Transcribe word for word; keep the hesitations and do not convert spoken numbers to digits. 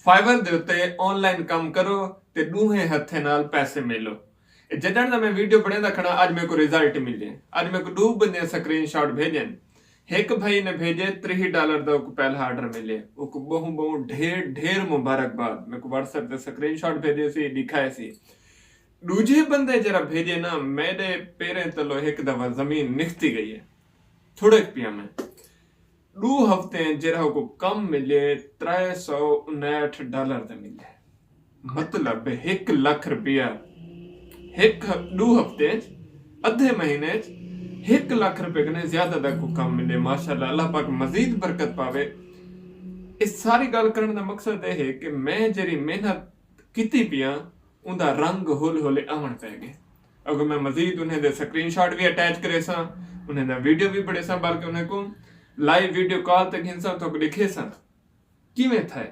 فائیور دے اتے آن لائن کم کرو تے ݙوہیں ہتھیں نال پیسے ملو۔ اے جݙݨ دا میں ویڈیو بݨیندا کھڑا، اڄ میکوں رزلٹ ملے۔ اڄ میکوں ݙو بندے سکرین شاٹ بھیڄن۔ ہک بھائی نے بھیڄے، تریہہ ڈالر دا اوکوں پہلا آرڈر ملے۔ اوکوں ٻہوں ٻہوں ڈھیر ڈھیر مبارکباد۔ میکوں واٹس ایپ تے سکرین شاٹ بھیڄے سی، ݙکھائے سی۔ ݙوجھے بندے جیڑھا بھیڄے نا، میݙے پیریں تلو ہک دفعہ زمین نکھتی ڳئی ہے۔ تھوڑے پیاں میں ݙو ہفتے جیڑھا اوکوں کم ملے، ترے سو انہٹھ ڈالر تے ملے۔ مطلب ہک لکھ روپیہ ہک ݙو ہفتے اچ، ادھے مہینے اچ ہک لکھ روپے کنے زیادہ دا کو کم ملے۔ ماشاءاللہ، اللہ پاک مزید برکت پاوے۔ اس ساری ڳالھ کرݨ دا مقصد اے ہے کہ میں جیڑھی محنت کیتی پیاں، اوندا رنگ ہولے ہولے آوݨ پے ڳئے۔ اگر میں مزید انہیں دے سکرین شاٹ وی اٹیچ کریساں، انہیں دا ویڈیو وی بݨیساں، بلکہ انہیں کوں لائیو ویڈیو کال تے گھنساں، تہاکوں ݙکھیساں کیویں تھئے۔